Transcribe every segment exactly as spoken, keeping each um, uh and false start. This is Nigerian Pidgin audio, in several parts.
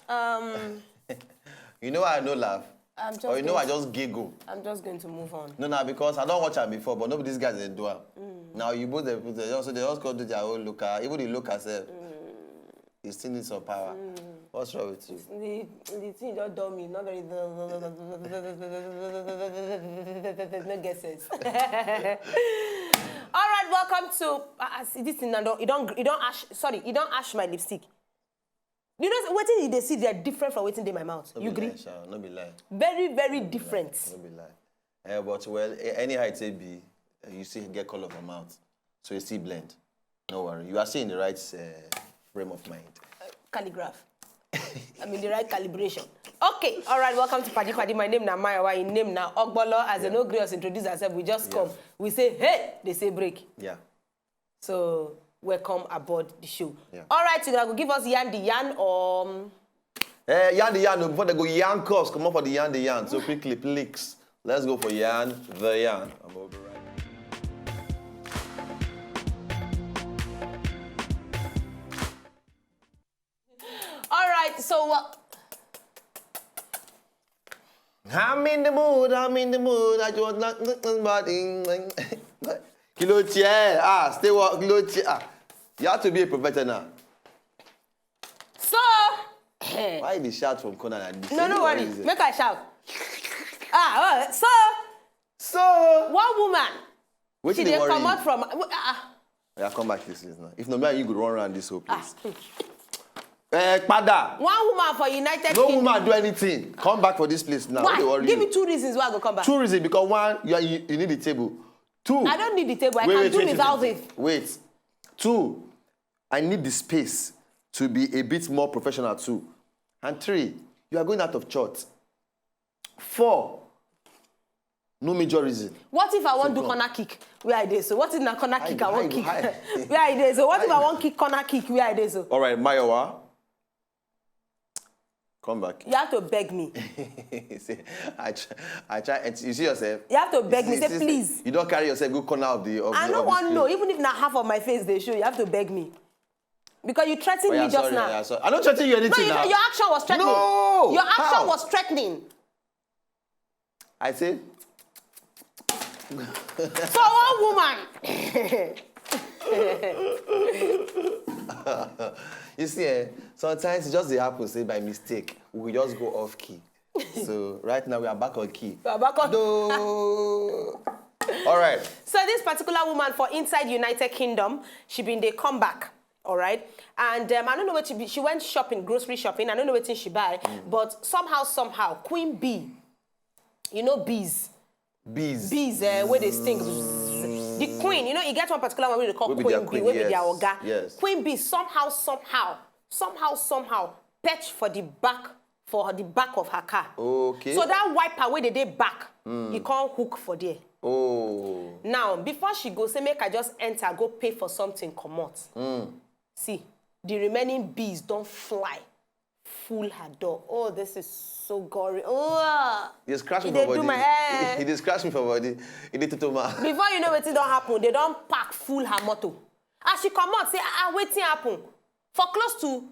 Um, You know I no laugh. I'm just. Or you know going I just giggle. I'm just going to move on. No, now because I don't watch am before, but nobody these guys they do am. Now you both they put they also they just go do their own local. Even the local self, you still need some power. What's wrong with you? The, the thing just done me. Not very. No guesses. All right, welcome to. Uh, uh, see, this thing now, don't, you don't, you don't ash. Sorry, you don't ash my lipstick. You know wetin you dey see, they are different from wetin dey my mouth. No You be gree? Lie, sha. No be lie. Very, very different. No be lie. Eh, but well, eh, anyhow it take be, eh, you still get color for mouth, so you still blend. No worry, you are still in the right uh, frame of mind. Calligraph. I'm in the right calibration. Okay, all right. Welcome to Paddy Paddy. My name na Mayowa. In name na Ogbolo. As they Yeah. no gree us introduce ourselves, we just Yeah. come. We say, hey, they say break. Yeah. So welcome aboard the show. Yeah. All right, you gonna go give us yarn the yarn or. Eh, yarn the yarn, oh, before they go yarn course, come up for the yarn the yarn. So quickly, please, let's go for yarn the yarn. And we'll be right back. All right, so what? I'm in the mood, I'm in the mood, I just want nothing, nothing but in- Kí ló tiẹ̀, ah, stay work, kí ló tiẹ̀, ah. You have to be a professional. So. Why you dey shout from corner like this? No, no worry. Make I shout. Ah, oh, so So, one woman. Wetin She dey dey worry comot you? From. Ah, Yeah, come back this place now. If not, me and you go run around this whole place. Eh, padà. One woman for United No Kingdom. Woman do anything. Come back for this place now. What dey Why? Worry Give you? Me two reasons why I go come back. Two reasons, because one, you, are, you, you need the table. Two. I don't need the table. I Wait, can wait, do wait, without wait, it. Wait. Two, I need the space to be a bit more professional too. And three, you are going out of church. Four, no major reason. What if I wan do come. Corner kick? Where I dey so? What if na corner kick I How wan you go- kick? how- Where I dey so? What if I wan kick corner kick? Where I dey so? All right, Mayowa. Come back. You have to beg me. See, I try, I try. And you see yourself. You have to beg You me. see- Say you see- please. You don't carry yourself. Go corner of the. Of I the, don't of the want to screen. Know. Even if na half of my face dey show, you have to beg me. Because you threaten Oh, yeah, me just sorry, now. Yeah, sorry. I don't threaten you No, anything you, now. Your action was threatening. No! Your action How? Was threatening. I say, So one woman. You see, eh, sometimes it just dey happen, say by mistake, we just go off key. So right now we are back on key. We are back on. Do. All right. So this particular woman for inside United Kingdom, she been dey come back, all right? And um, I don't know what she be, she went shopping, grocery shopping. I don't know what she buy, Mm. But somehow, somehow, Queen Bee, you know bees. Bees. Bees, uh, where they sting. The queen, you know, you get one particular one we call Wey be queen their bee, queen, where be their yes, oga. Yes. Queen bee somehow, somehow, somehow, somehow perch for the back, for the back of her car. Okay. So that wiper where they dey back, Mm. You can't hook for there. Oh. Now, before she go, say make I just enter, go pay for something, comot. Mm. See, the remaining bees don't fly. Full her door. Oh, this is so gory. Oh, He dey scratch me He for dey body. Do my hair. He dey scratch me for body. He dey toto ma. Before you know what don't happen, they don't pack full her motor. As she come out, say, ah, ah, wetin happen? For close to,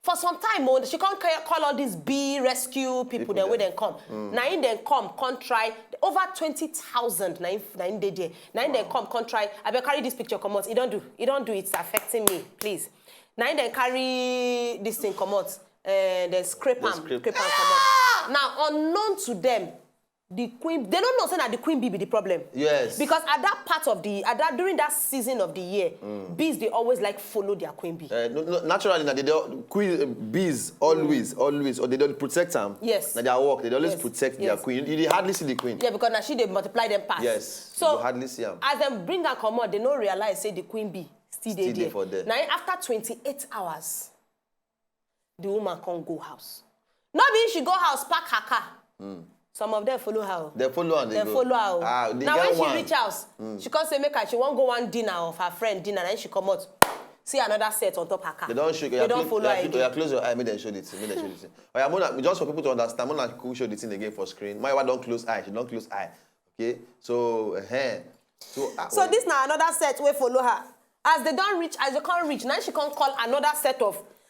for some time, oh, she can't call all these bee rescue people. People Then dem. Where they come. Now in them come, come try over twenty thousand. Now in, now in dey there. Now in them come, come try. I be carry this picture come out. It don't do. It don't do. It's affecting me. Please. Now in them carry this thing come out. And then scrape They am, scrape. Scrape am come out. Now unknown to them, the queen, they don't know say that the queen bee be the problem. Yes. Because at that part of the, at that during that season of the year, bees they always like follow their queen bee. Uh, no, no, naturally, na they don queen uh, bees always, always, or they don't protect them. Yes. Na their work. They dey always Yes, protect their yes. Queen. You, you dey hardly see the queen. Yeah, because now she they multiply them pass. Yes, So you hardly see am. As them bring her come out, they no realize say the queen bee still dey Still dey there. For there. Now after twenty-eight hours, the woman can't go house. No be she go house, pack her car. Some of them follow her. They follow and they They go. Follow her. Ah, they Now get when she one. Reach house, she can't say make her. She won't go one dinner of her friend dinner, and she come out. See another set on top her car. They don't show. They don't follow her Yeah, again. Close your eye. Make them show the thing. Make them show the thing. Oh, yeah, Mona, just for people to understand, Mona, who show the thing again for screen. My wife don't close eye. She don't close eye. Okay, so uh, so. Ah, So well, this now another set wey follow her. As they don't reach, as they can't reach, now she can't call another set of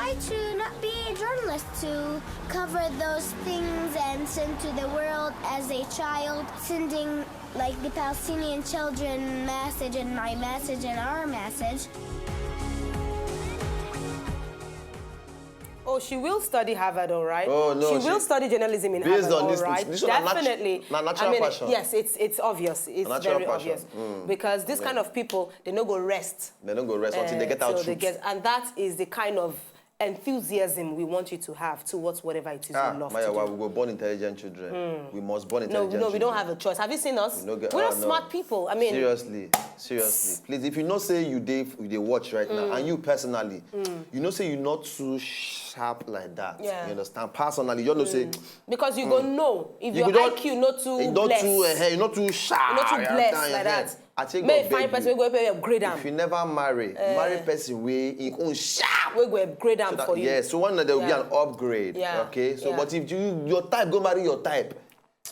I to not be a journalist to cover those things and send to the world as a child, sending like the Palestinian children message and my message and our message. Oh, she will study Harvard, all right. Oh, no, she will she- study journalism in Based Harvard, on all this, right. this one na nat- Definitely. na natural I mean, passion. Yes, it's it's obvious. It's natural very passion. Obvious because this kind of people, they no go rest. They no go rest until they Uh, get out till they truth. Get, and that is the kind of enthusiasm we want you to have towards whatever it is Ah, you love Mayowa, to do. We go born intelligent children. We must born No, intelligent no, we don't children. Have a choice. Have you seen us? We no get- We're ah, not no. Smart people. I mean, Seriously, seriously. Please, if you know say you dey you dey watch right now, and you personally, you know say you not too sharp like that. Yeah. You understand? Personally, you know say because you go know if you your go don- I Q not too you not blessed. too uh, you not too sharp. You not too You blessed understand? Like Yeah. That. I take May God find beg person you. Wey go upgrade am. If you never marry, marry person wey in own sharp. Wey go upgrade am That- for you. Yeah, so one day there will be Yeah. an upgrade. Yeah, Okay, so yeah. But if you your type go marry your type,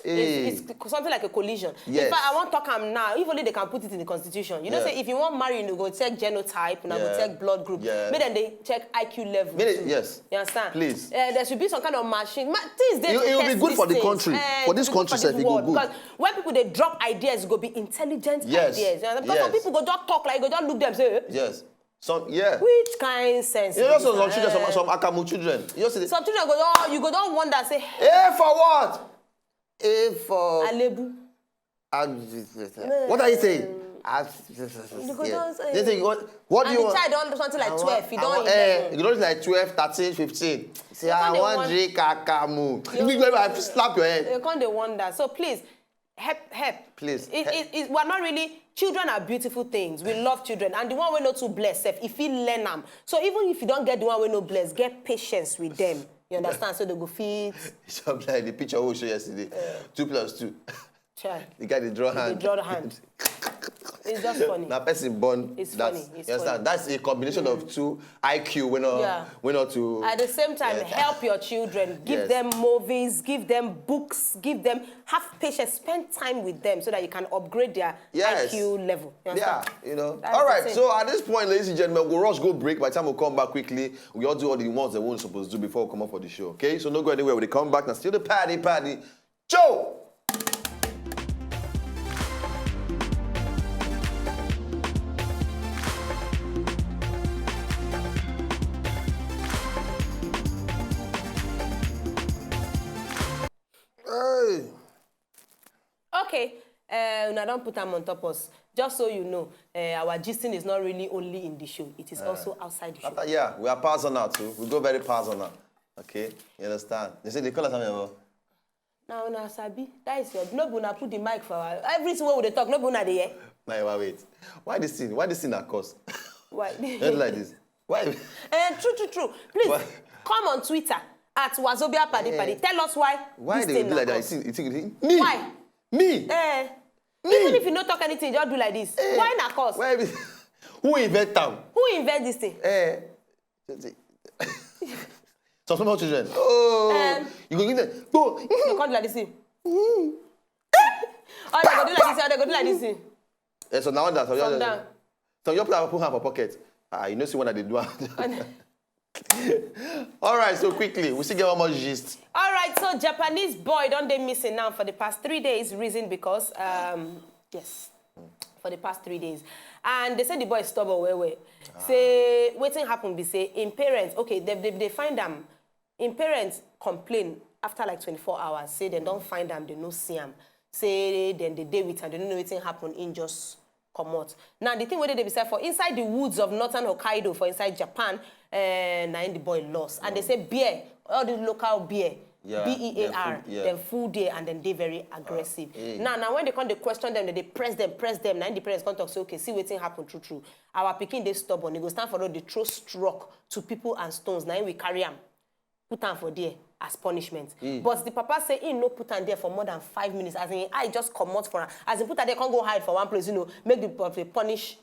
hey, It's, it's something like a collision. Yes. In fact, I want to talk am now. If only they can put it in the constitution. You know, Yeah. Say if you want marry, you go check genotype, you go Yeah. check blood group. Yeah. Make them they check I Q level. Make it- Too. yes. You understand? Please. Uh, there should be some kind of machine. Ma- things they It- to it will be test good these for the things. Country. Eh, For it this will be country good sef, for it go world. good. Because when people they drop ideas, it go be intelligent Yes. Ideas. You understand? Because some Yes. People go just talk like go just look them say, Yes. Some yeah. Which kind sense? You know, some, some children, some, some Akamu children. You see, Some children go, oh, you go don't wonder, say, A for what? A for. Alebu. Ah, what are you saying? Ah, You go don't say- They think, what, what do And you the want? child don't want to like I want- twelve. You I don't want- eleven. Eh, you don't like twelve, thirteen, fifteen. Say, You I can't want want- drink Akamu. You- You go and slap your head. You can't they wonder. So please, help, help. Please, It, help. It, it, we're not really. Children are beautiful things. We love children, and the one we not too blessed, sef, if he learn them. So even if you don't get the one we no bless, get patience with them. You understand? So they go feed. Something like the picture we show yesterday. Two plus two. Child. The guy they draw They hand. Draw the hand. It's just funny. Now person born. It's That's, funny, it's you understand? funny. That's a combination of two I Q. We not. Yeah. We not to. At the same time, Yeah. Help your children. Give Yes. Them movies, give them books, give them have patience, spend time with them so that you can upgrade their Yes. I Q level. You Yeah, understand? you know. That's All the right, thing. So at this point, ladies and gentlemen, we'll rush go break. By the time we come back quickly, we all do all the ones that we're supposed to do before we come up for the show. Okay, so no go anywhere. When they come back, now still the party, party. Joe! Hey! Okay, uh, una don put am on top us. Just so you know, uh, our gisting is not really only in the show; it is also outside the show. After, yeah, we are personal too. We go very personal. Okay, you understand? They say they call us something. Now una sabi, that is your. No be una put the mic for our everything wey we dey talk. No be una dey hear. Now, wait. Why this thing? Why this thing na cause? Why? Not like this. Why? Eh, true, true, true. Please Why? Come on Twitter at Wazobia Paddy Paddy. Tell us why. Why This they thing be na like that? You cause. see, you see, me. Why? Me. Eh, Me. Even if you no talk anything, just do like this. Eh, Why na cause? Why? Who invent them? Who invent this thing? Eh. Some small children. Oh. Um, You go give them. Go. You come do like this thing. Oh, they go do like this. Oh, they go do like this thing. Eh, so now that so From you down. So you put put hand for pocket. Ah, you know see what I did do. All right, so quickly, we still get one more gist. All right, so Japanese boy don dey missing now for the past three days. Reason because um yes, for the past three days, and they say the boy stubborn well well. Say wetin happen be say im parents, okay, they they, they find am. Im parents complain after like twenty-four hours. Say dem don find am, they no see am. Say dem dey dey with am, they no know wetin happen. Im just comot. Now the thing wey dey dey beside for inside the woods of northern Hokkaido for inside Japan, eh, na im the boy lost. And they say bear, all the local bear, Yeah, B E A R, dem full, yeah. Dem full there and dem dey very aggressive. eh. Now, now when they come dey question dem, dem dey press dem, press dem. Na im the parents come talk say, okay, see wetin happen true true. Our pikin dey stubborn. He go stand for road, dey throw rock to people and stones. Na im we carry am, put am for there as punishment. But the papa say he no put am there for more than five minutes. As in, eye just comot for am. As in, put am there, come go hide for one place, you know, make the boy punish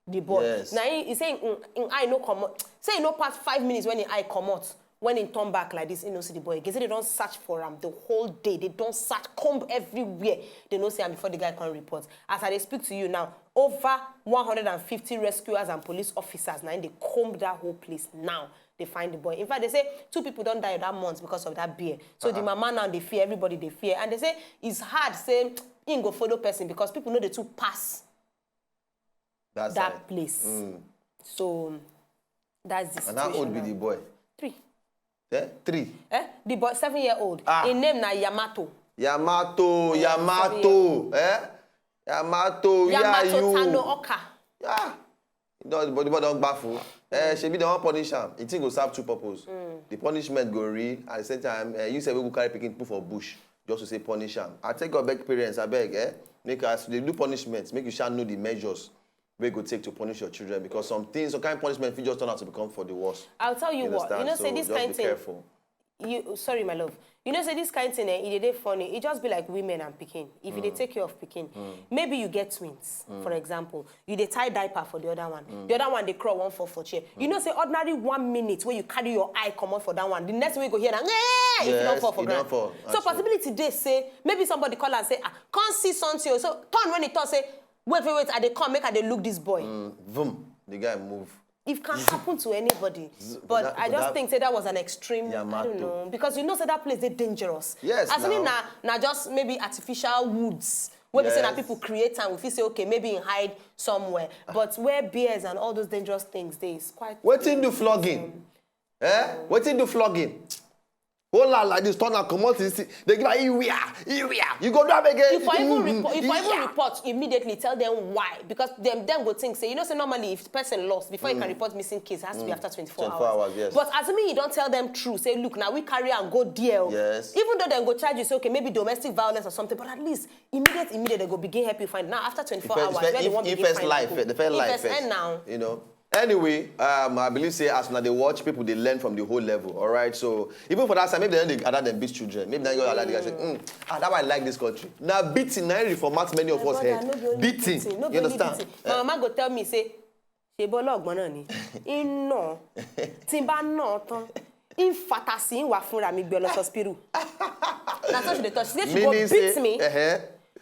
the boy. Yes. Na he, he say him, him eye no comot. Say he no pass five minutes when him eye comot. When he turn back like this, he no see the boy again. Say they don search for am the whole day. They don search, comb everywhere. They no see am before the guy come report. As I dey speak to you now, over one hundred and fifty rescuers and police officers na im dey comb that whole place now. They find the boy. In fact, they say two people don die that month because of that beer. So the mama now dey fear, everybody dey fear, and they say it's hard say im go follow person because people no dey too pass That's that place. So that's the situation. And how old be Now. The boy? Three. Eh? Three. Eh? The boy, seven year old. Ah. His name na Yamato. Yamato, Yamato, eh? Yamato, where are Yamato you? Tano Oka. Ah. No, the body don baffle. Eh, shebi they wan punish am. The thing go serve two purpose. The punishment go real. At the same time, eh, you say we go carry pikin put for bush just to say punish am. I take your beg parents, I beg, eh? Make as they do punishment, make you shall know the measures we go take to punish your children, because some things, some kind of punishment fit just turn out to become for the worse. I'll tell you what. Understand? You know, say So this just kind be thing. Careful. You sorry, my love. You know, say this kind thing, eh, it dey funny. It just be like women and pikin. If you dey take care of pikin, maybe you get twins, for example, you dey tie diaper for the other one. The other one dey crawl one fall for chair. You know, say ordinary one minute where you carry your eye comot for that one, the next way you go hear na, "Nyeh!" If you don't Yes, fall for you ground. don't fall. So That's true. Possibility dey say maybe somebody call and say, "Ah, come see something." So turn when he talk say, "Wait, wait, wait, I dey come, make I dey look this boy." Boom, the guy move. It can happen to anybody. but But that- I but just that- think say that was an extreme. I Yamato. Don't know, because you know say that place dey dangerous. Yes, As in now. Na na just maybe artificial woods. Where we say na Yes. People create and we feel say, okay, maybe he hide somewhere. But where bears and all those dangerous things dey, is quite. Wetin do flogging? Eh? Wetin do flogging? Hold on like this, turn and comot this thing. They give her iwia, iwia. You go do am again. If I even Mm, report, if I even yeah. report immediately, tell them why, because them them go think say, you know say normally if person lost, before you can report missing case, it has to be after twenty-four Twenty-four hours. hours, yes. But assuming you don't tell them true, say, "Look, now we carry and go there." Yes. Even though they go charge you, say, "Okay, maybe domestic violence or something," but at least immediate immediate they go begin help you find. Now after twenty-four If hours, first- where they if- want if begin first find life, people? the first If life first first. End now. You know. Anyway, um, I believe say as una dey watch, people dey learn from the whole level. All right, so even for that side, maybe they allow that dem beat children. Maybe they allow that guy say, mm, ah, that why I like this country. Now beating, now reformat many of us Brother, head. No be only Beating, beating, no be you only understand? Beating. My mama go tell me say, "Ṣe bó lọ́gbọ́n náà ni?" Iná tí n bá nà tán, in fatasi in wà fúnra mi gbé lọ sọ́spírù. Na so she dey talk. She say she go Meaning beat say, me. Uh-huh.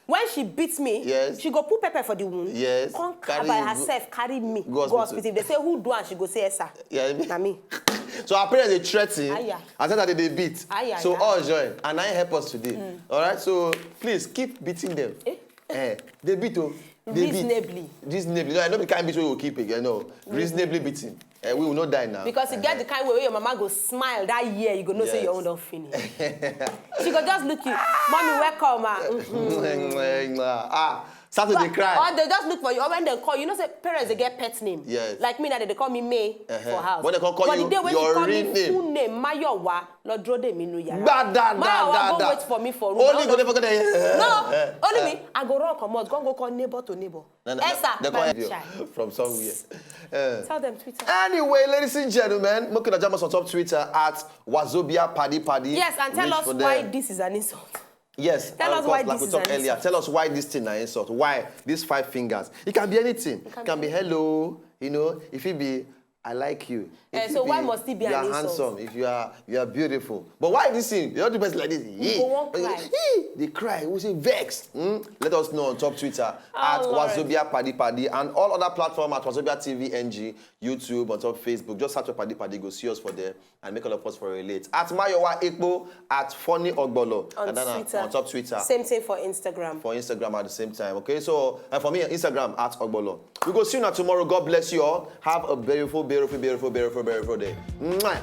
When she beat me, Yes. She go put pepper for the wound. Yes. Come Carry by you go- herself, carry me, Go go hospital. Hospital. If they say, "Who do?" And she go say, "Esa." Yeah, I mean- Na me. So our parents dey threaten. Aya. I said that they beat. Aya, So yeah. All join and I help us today. All right. So please keep beating them. Eh, they beat oh. They beat. Reasonably. Reasonably. No, I know the kind beat we will keep again. No, reasonably beating. Eh, we will not die now. Because you get the kind way where your mama go smile that year, you go know say Yes. Your own don't finish. She go just look you, "Mommy, welcome." Ah. Mm-hmm. Ah, Saturday cry. Or they just look for you. Or when they call, you know say parents they get pet name. Yes. Like me now, they call me May Uh-huh. for house. When they come call But you the day when your she call real me name. Full name, Mayowa, Lord Rode Minuya. Gba da, da, Mayowa da, go da. Wait for me for room. Only I go don't- dey forget. No, only me. I go run comot. Go go call neighbor to neighbor. No, no, Esther, they my come child. From somewhere. Eh. Tell them Twitter. Anyway, ladies and gentlemen, make una jam us on top Twitter at Wazobia Paddy Paddy. Yes, and tell Reach us for why them. This is an insult. Yes, Tell and us of course, why like this we is talked an earlier, insult. Tell us why this thing na insult. Why these five fingers? It can be anything. It can, can be, be hello, you know, if it be I like you. Eh, If so it why be, must it be you an are insult? Handsome, if you are you are beautiful. But why this thing? You don't do person like this. Yee. go wan cry. Yee. They cry. We say vex. Hmm? Let us know on top Twitter at Lord. Wazobia Paddy Paddy and all other platform at Wazobia T V N G, YouTube, on top Facebook. Just search for Paddy Paddy, go see us for there and make all of us for relate. At Mayowa Ekpo, at Funny Ogbolo. On And then, uh, Twitter. On top Twitter. Same thing for Instagram. For Instagram at the same time, okay? So, and for me, Instagram at Ogbolo. We go see you now tomorrow. God bless you all. Have a beautiful, beautiful, beautiful, beautiful, beautiful day. Mwah.